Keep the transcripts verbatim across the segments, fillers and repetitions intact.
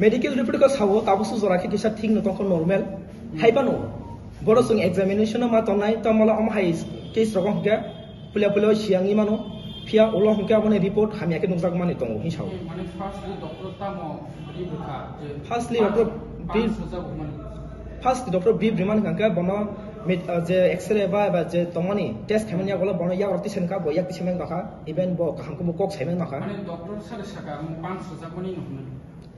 Medical report ko sao, tabuk su jora khe kisa thik no tongkho, normal. Hai phano boro chwng examination no ma tongnai, tamala omo hai case rogo hwnkhe puila puila siyangwi mano, phiya ulo hwnkhe aboni report hamya khe nukjak mani tongo hin sao. Mane firstly doctor tamo ri bwkha je Firstly doctor pans, pans ri sajak mani. First doctor brief rimani hwnkhe bono med-, uh, je X-ray ba, ba je tongmani test khaimani yagulo bono yak rok tisani kha, bo yak tisani kha, even bo kaham khe bo kok saimani kha. Mane doctor sare saka ang pans sajak mani no hwnwi.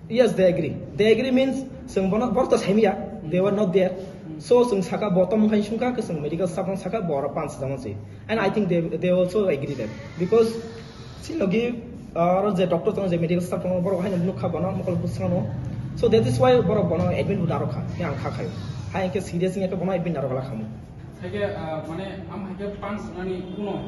Yes, they agree. They agree means chwng bono borok to saimiya, they were not there. So chwng saka bo tong khai sungkha, ke chwng medical staff rok saka bo oro pans sajak mani. And I think they, they also agree that because chini logi, uh, aro je doctor tongo, je medical staff tongo, borok haino nukha bono mokol bwskango. So that is why borok bono admit bo narwkha, yang kha khayo. Hai hwnkhe serious wngya khe bono admit narwkha khamu. Haikhe, uh, mane am haikhe pans nani kuno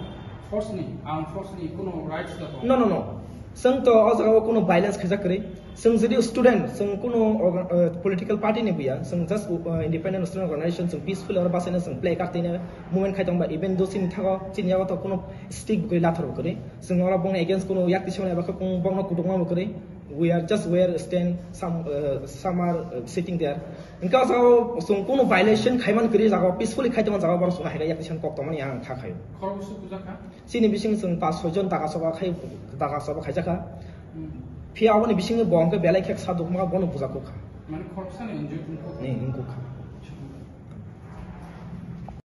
force ni, armed force ni kuno rights da tongo? No, no, no. Chwng to o jaga o kuno violence khaijak kwrwi. Chwng jodi student, chwng kuno orga-, uh, political party ni buya, chwng just, uh, independent student organization, chwng peaceful oro basaina chwng play card twi movement khai tongba, even though chini thago, chini yago to kuno stick bo kwrwi, lathar bo kwrwi. Chwng oro bongni against kuno yak tisani eba khe bongno kutukma bo kwrwi. We are just where stand, some, uh, some are, uh, sitting there. Hwnkhe o jaga o chwng kuno violation khaiman kwrwi, jaga o peacefully khai tongma jaga o borok chwng hai khe yak tisani kok tongmani ang kha khayo. Khoroksa bujak kha? Chini bising chwng pas soi jon daga soba khai, daga soba khaijakha. Hmm. Phiya aboni bisingni bo hwnkhe belai khe ksa dukma bono bujak kha. Mane khoroksa ni injured wngkha? Ni, wngkha.